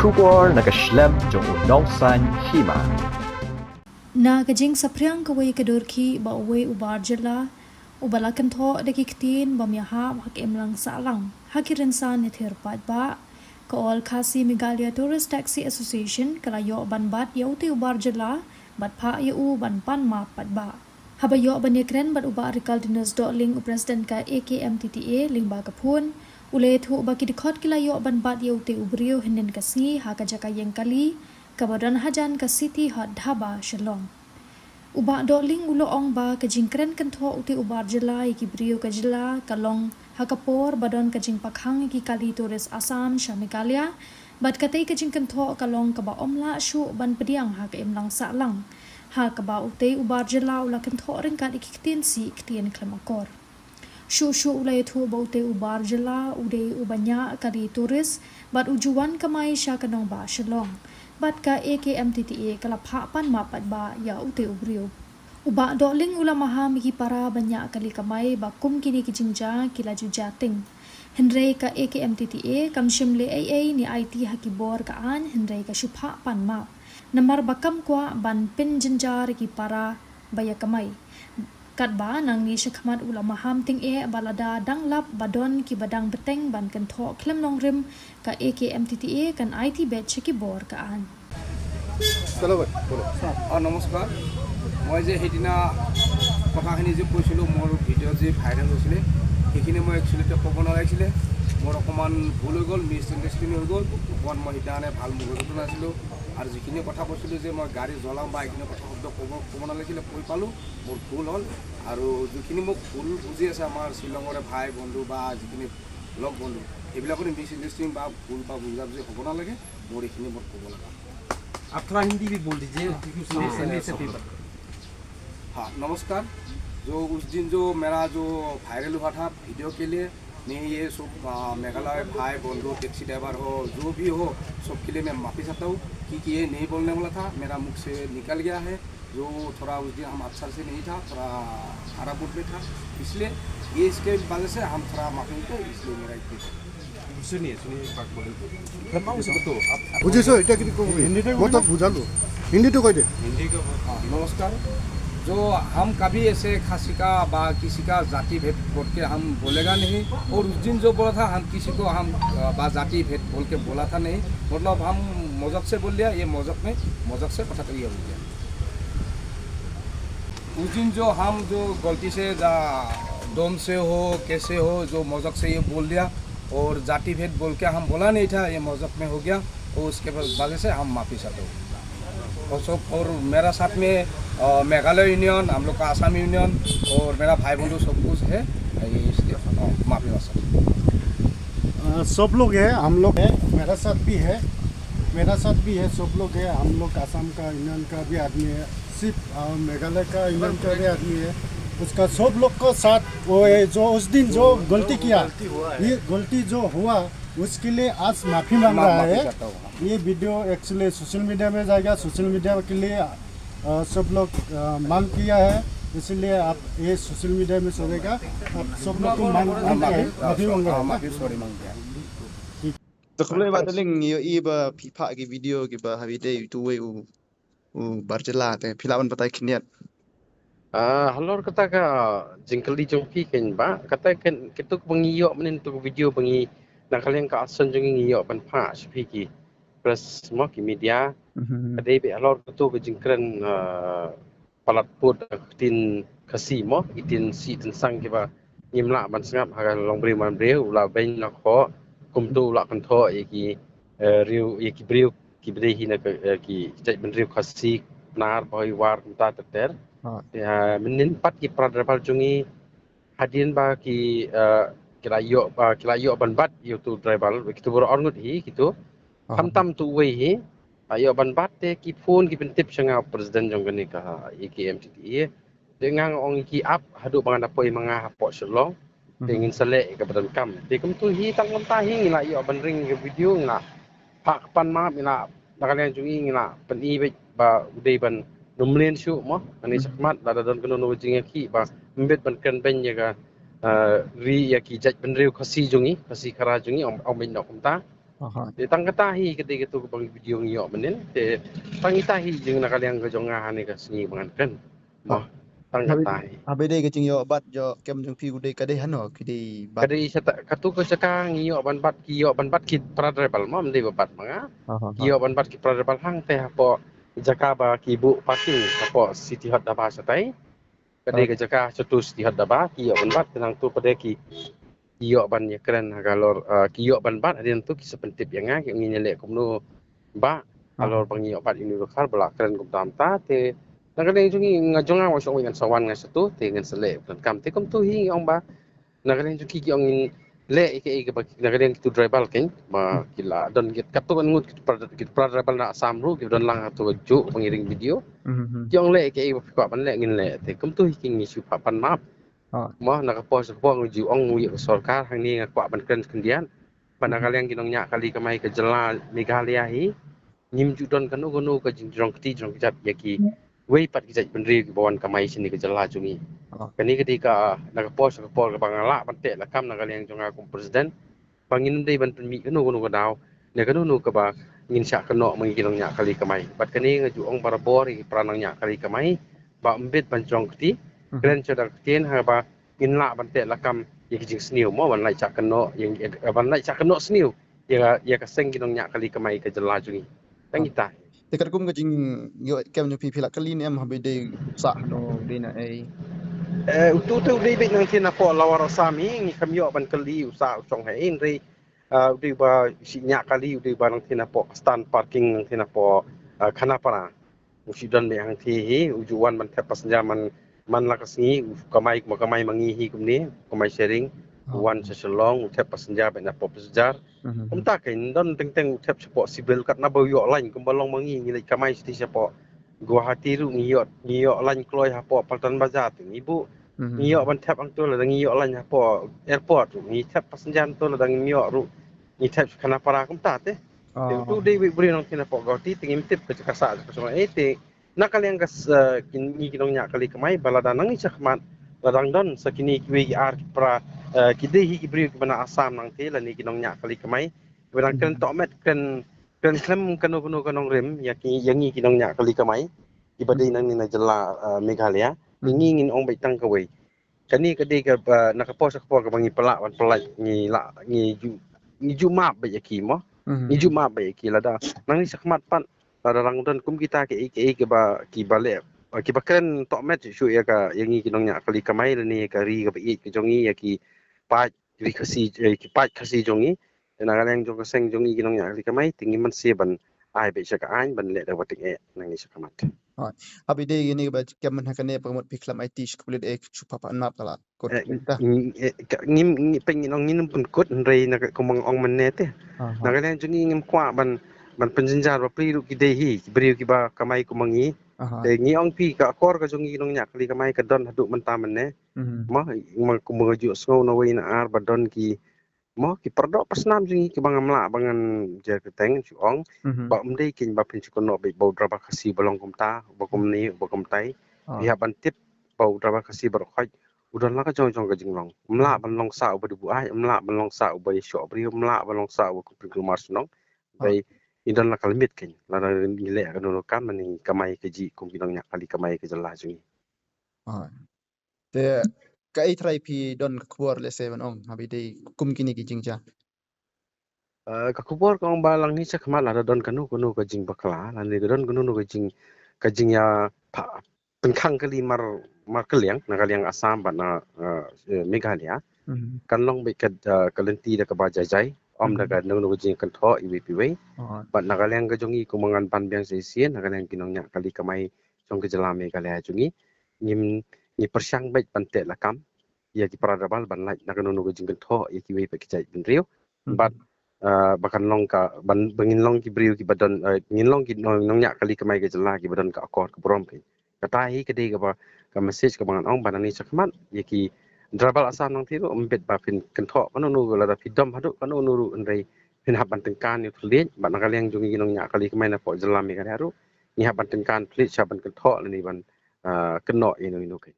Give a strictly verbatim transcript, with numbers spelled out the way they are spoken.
Khubor na ka shlem jong u Nongsaiñ Hima. Na ka jingsaphriang kawei ka dur khih ba uwei u bar jylla uba la kynthoh da ki ktien bym ïahap ha ka imlang sahlang ha ki rynsan ïathir paidbah, ka All Khasi Meghalaya Tourist Taxi Association ka la ïoh ban bat ïa utei u bar jylla bad phah ïa u ban pan map paidbah. Haba ïoh ban ïakren bad u Bah Rikaldinus Dohling, u President ka A K M T T A, lyngba ka phone, u la ïathuh ba ki dkhot ki la ïoh ban bat ïa utei u briew hynnin ka sngi ha ka jaka ïeng kali kaba don hajan ka City Hut Dhaba, Shillong. U Bah Dohling u la ong ba ka jingkren kynthoh utei u bar jylla ïa ki briew ka jylla ka long ha ka por ba don ka jingpakhang ïa ki kali tourist Assam sha Meghalaya, bad katei ka jingkynthoh ka long kaba ym lah shuh ban pdiang ha ka imlang sahlang, ha kaba utei u bar jylla u la kynthoh ryngkat ïa ki ktien sih ktien khlem akor. Shuh shuh u la ïathuh ba utei u bar jylla u dei uba ñiah kali tourist bad u ju wan kamai sha ka nongbah Shillong, bad ka A K M T T A ka la phah pan map paidbah ïa utei u briew. U Bah Dohling u la maham ïa ki para ba ñiah kali kamai ba kum kine ki jingjia ki la ju jia tieng. Hynrei ka A K M T T A kam shym leh ei ei ne aiti ha ki bor ka aiñ, hynrei ka shu phah pan map namar ba kam kwah ban pynjynjar ïa ki para ba ïa kamai. Katba nangne shakhmat u la maham tyngeh ba lada dang lap ba don kiba dang bteng ban kynthoh khlem nongrim, ka A K M T T A kan aiti beit sha ki bor ka aiñ. চলো ভাই, বলো। অ, নমস্কাৰ। মই যে সেইদিনা কথাখিনি যে কৈছিলোঁ, মোৰ ভিডিঅ' যি ভাইৰেল হৈছিলে, সেইখিনি মই একচুৱেলি ক'ব নালাগিছিলে। মোৰ অকণমান ভুল হৈ গ'ল, মিছ আণ্ডাৰষ্টেণ্ডিং হৈ গ'ল। অকণমান মই সেইদিনাখনে ভাল মগজুটো নাছিলোঁ। আৰু যিখিনি কথা কৈছিলোঁ যে মই গাড়ী জ্বলাম বা এইখিনি কথা শব্দ ক'ব ক'ব নালাগিছিলে, কৈ পালোঁ, মোৰ ভুল হ'ল। আৰু যিখিনি মোক ভুল বুজি আছে আমাৰ শ্বিলঙৰে ভাই বন্ধু বা যিখিনি লগ বন্ধু, সেইবিলাকৰে মিছ আণ্ডাৰষ্টেণ্ডিং বা ভুল বা বুজাবুজি হ'ব নালাগে। মোৰ এইখিনি মোৰ ক'ব লগা। आप थोड़ा हिंदी भी बोल दीजिए, हिंदी से, हिंदी से भी। हाँ, नमस्कार। जो उस दिन जो मेरा जो वायरल हुआ था वीडियो के लिए, मैं ये सब, आ, मेघालय भाई बंधु, टैक्सी ड्राइवर हो, जो भी हो, सबके लिए मैं माफ़ी चाहता हूँ, क्योंकि ये नहीं बोलने वाला था, मेरा मुख से निकल गया है। जो थोड़ा उस दिन हम अच्छा से नहीं था, थोड़ा खराब मूड में था, इसलिए ये इसके वजह से हम थोड़ा माफ़ी मांगते हैं, इसलिए मेरा इतनी। सुनिए, सुनिए, एक बात बोले तो। मैं मांग सकता हूँ, आप, आप বুজিছো, এতিয়া কি ক'ব? মই তাক বুজালো, হিন্দীটো কৈ দে। हिंदी का बहुत हाँ, नमस्कार। जो हम कभी ऐसे खासी का बा किसी का जाति भेद बोल के हम बोलेगा नहीं। और उस दिन जो बोला था, हम किसी को हम, अ, बा जाति भेद बोल के बोला था नहीं। मतलब हम मजाक से बोल लिया, ये मजाक में, मजाक से কথা কইয়া बोल दिया। उस दिन जो हम जो गलती से जा, डोम से हो, कैसे हो, जो मजाक से ये बोल दिया और जाति भेद बोल के हम बोला नहीं था, ये मजाक में हो गया। और उसके बाद, बाद से हम माफ़ी चाहते हो। और सब, और मेरा साथ में, अ, मेघालय यूनियन, हम लोग का आसाम यूनियन और मेरा भाई बंधु सब कुछ है। ये इसलिए, अ, माफ़ी मांगता हूँ। अ, सब लोग है, हम लोग है, मेरा साथ भी है, मेरा साथ भी है, सब लोग है। हम लोग आसाम का यूनियन का भी आदमी है, सिर्फ, अ, मेघालय का यूनियन का भी आदमी है। उसका सब लोग को साथ वो है, जो उस दिन जो गलती किया, ये गलती जो हुआ, उसके लिए आज माफ़ी मांग रहा है। ये वीडियो एक्चुअली सोशल मीडिया में जाएगा, सोशल मीडिया के लिए, अ, सब लोग, अ, मांग किया है, इसीलिए आप ये सोशल मीडिया में चलेगा। आप सब लोग को मांग, मांग किया है, माफी मांग रहा है। माफी, सॉरी, मांग किया है। Te khublei Bah Dohling, ïohi ba phi phah ki video kiba ha phi dei uwei u, u bar jylla, te phi lah ban batai khyndiat. Ah, halor kata ka jingkylli jong phi, kynba kata ka, kito ba ngi ïoh mynnin tu video ba ngi na ka liang ka action jong ngi, ngi ïoh ban phah sha phi ki press mo, ki media. Ka dei beit halor kito ka jingkren, ah, palat pud, ah, ktien Khasi mo, ki ktien sih ktien sang kiba ngim lah ban sngap ha ka long briew man briew, u la beiñ la khoh, kumto u la kynthoh ïa ki, eh, riew, ïa ki briew kiba dei hi na ka, eh, ki jaitbynriew Khasi, Pnar, Bhoi, War, kumta ter ter. Te mynnin pat ki para driver jong ngi, hadien ba ki, eh, ki la ïoh, ba ki la ïoh ban bat ïa uto u driver, kito baroh arngut hi kito. Khamtam uto uwei hi, la ïoh ban bat, te ki phone ki pyntip sha nga, president jong kane ka A K M T T A. Te nga nga ong ïa ki ap haduh ba ngan da poi ma nga hapoh Shillong. Te ngin sa leh ïa kaba donkam. Te kumto hi, tang kumta hi ngi la ïoh ban ring ïa ka video, ngi la phah kyrpad map, ngi la, na ka liang jong ngi ngi la pyni beit ba u dei ban nym mlien shuh mo. Ngi shakmat lada don kano kano ka jingïakhih ba ym bit ban kren beiñ ïa ka, eh, ri, ïa ki jaitbynriew Khasi jong ngi, Khasi Khara jong ngi, ym, ym beiñ noh kumta. Te tang kata hi ka dei katu ka bang video ngi ïoh mynnin. Te tang ita hi jing na ka liang ka jong nga ha ne ka sngi ba ngan kren. Mo. Tang kata hi. Haba dei ka jingïoh bat jong kem jong phi u dei ka dei hano ki dei bat. Ka dei sata katu ka jaka ngi ïoh ban bat ki ïoh ban bat ki para tribal mo, ym dei ba bat ma nga. Ki ïoh ban bat ki para tribal hangte hapoh jaka ba ki buh parking hapoh City Hot Daba shatai. Ka dei ka jaka shatu City Hot Daba ki ïoh ban bat, te nangtu pat de ki ïoh ban ïakren ha ka lor, ah, ki ïoh ban bat hadien tu ki sa pyntip ïa nga ki ong ngin ïaleh kumno ba halor ba ngi ïoh bat ïa une u dkhar ba la kren kumta kumta. Te na ka liang jong ngi nga jong nga wa shong ngan sa wan nga shatu te ngan sa leh u donkam. Te kumtu hi ngi ong ba na ka liang jong ki ki ong ngin leh ïa kaei kaba na ka liang kitu tribal kein ba ki la don kit katu kan ngut kit pra kit pra tribal na Assam ruh ki don lang hatu ka juh ba ngi ring video. Ki ong leh ïa kaei ba phi kwah ban leh ngin leh. Te kumtu hi ki ngi shu pan map. Mo na ka por sha ka por ngi ju ong ngi ïa ka sorkar hangne nga kwah ban kren khyndiat. Ba na ka liang ki nongñiah kali kamai ka jylla Meghalaya hi ngim ju don kano kano ka jingjrong kti jrong kjat ïa kiwei pat ki jait bynriew kiba wan kamai shane ka jylla jong ngi. Kane ka dei ka na ka por sha ka por kaba nga lah ban teh lakam na ka liang jong nga kum president ba ngin dei ban pynmih kano kano ka daw ne kano kano kaba ngin shah kynnoh ma ngi ki nongñiah kali kamai. Bad kane nga ju ong barabor ïa ki para nongñiah kali kamai ba ym bit ban jrong kti. Kren sha da ktien haba ngin lah ban teh lakam ïa ki jingsniew mo ban lait shah kynnoh ïa ban lait shah kynnoh sniew ïa ïa ka seng ki nongñiah kali kamai ka jylla jong ngi. Tang kita. Te katkum ka jingïoh kem jong phi phi la kylli ne em haba dei sah no dei na ei. Eh, utu te u dei beit nangtei napoh Lower Assam hi ngi kham ïoh ban kylli u sah u shong ha ei hynrei, ah, u dei ba shi ñiah kali u dei ba nangtei napoh stand parking nangtei napoh, ah, Khanapara. U shu don beit hangtei hi u ju wan ban thep passenger man man la ka sngi u kamai ma kamai ma ngi hi kumne kamai sharing. U wan sha Shillong u thep passenger beit napoh passenger. Kumta kein don teng teng u thep shapoh civil katna ba u ïoh lain kumba long ma ngi ngi leit kamai shatei shapoh Guwahati ruh ngi ïoh ngi ïoh lain kloi hapoh Paltan Bazar te ngi buh ngi ïoh ban thep hangto lada ngi ïoh lain hapoh airport ruh ngi thep passenger hangto lada ngim ïoh ruh ngi thep sha Khanapara kumta te. Te utu dei wei briew nangtei napoh Guwahati te ngim tip ka jaka sah jaka shong ei te na ka liang ka s- eh, kin ngi ki nongñiah kali kamai ba lada nangne shakhmat lada dang don sa kine kiwei ki ar ki pra, eh, ki dei hi ki briew kiba na Assam nangtei lane ki nongñiah kali kamai kiba dang kren tohmet kren kren khlem kano kano ka nongrim ïa ki ïa ngi ki nongñiah kali kamai kiba dei nangne na jylla, eh, Meghalaya. Ngi ngin ong beit tang kawei. Kane ka dei kaba na ka por sha ka por kaba ngi pynlah ban pynlait ngi lah ngi ju ngi ju map beit ïa ki mo. Ngi ju map beit ïa ki lada nangne shakhmat pat lada dang don kum kita kaei kaei kiba kiba leh kiba kren tohmet shuh shuh ïa ka ïa ngi ki nongñiah kali kamai lane ïa ka ri kaba ïeit ka jong ngi ïa ki paid ri Khasi eh, ki paid Khasi jong ngi. Te na ka liang jong ka seng jong ngi ki nongñiah kali kamai te ngim mynsiem ban ai beit sha ka aiñ ban leh da ba tyngeh nangne shakhmat. Haba dei ïa kane ba kem mynta kane ba ka mut phi khlem aiti sha ka pulit eh shu pha pan map ka la kut. Ngim pyn ngin ong ngin pynkut hynrei na ka kumba nga ong mynne te na ka liang jong ngi ngim kwah ban ban pynjynjar ba phi ruh ki dei hi ki briew kiba kamai kum ma ngi. Te ngi ong phi ka akor ka jong ngi ki nongñiah kali kamai ka don haduh mynta mynne. Ma ma kumba nga ju sngew na wei na ar ba don ki mo ki pardoh pasnam jong ngi kiba ngam lah ba ngan jer kyrteng shu ong ba ym dei kein ba phin shu kynnoh beit ba u driver Khasi ba long kumta ba kumne ba kumtai. Phi hap ban tip ba u driver Khasi baroh khoit u don la ka jong jong ka jinglong. Ym lah ban long sah uba dei buaid ym lah ban long sah uba ïashoh briew ym lah ban long sah uba kum pynkulmar shnong. Dei i don la ka limit kein lada ngi leh kano kano kam ngi kamai ka jingkum ki nongñiah kali kamai ka jylla jong ngi. Te kaei trai phi don ka khubor lehse ban ong haba dei kum kine ki jingjia. Eh, ka khubor ka ong ba lang hi shakhmat lada don kano kano ka jingbakla lane ka don kano kano ka jing ka jingïa pynkhang kali mar mar kylliang na ka liang Assam bad na, eh, Meghalaya. Kan long beit ka, eh, ka lynti da kaba jai jai ym da kano kano ka jingkynthoh iwei pa iwei. Bad na ka liang ka jong ngi kumba ngan ban biang shisien na ka liang ki nongñiah kali kamai jong ka jylla Meghalaya jong ngi. Ngim ngi pyrshang beit ban teh lakam ïa ki para tribal ban lait na kano kano ka jingkynthoh ïa kiwei pat ki jait bynriew. Bad, ah, ba kan long ka ban ba ngin long ki briew kiba don, eh, ngin long ki nong nongñiah kali kamai ka jylla kiba don ka akor ka burom kein. Kata hi ka dei kaba ka message kaba ngan ong ba nangne shakhmat ïa ki tribal Assam nangtei ruh ym bit ba phin kynthoh kano kano lada phi dom haduh kano kano ruh hynrei phin hap ban tyngkan ïa u thylliej bad na ka liang jong ngi ki nongñiah kali kamai napoh jylla Meghalaya ruh ngi hap ban tyngkan thylliej sha ban kynthoh lane ban, ah, kynnoh ïa ino ino kein.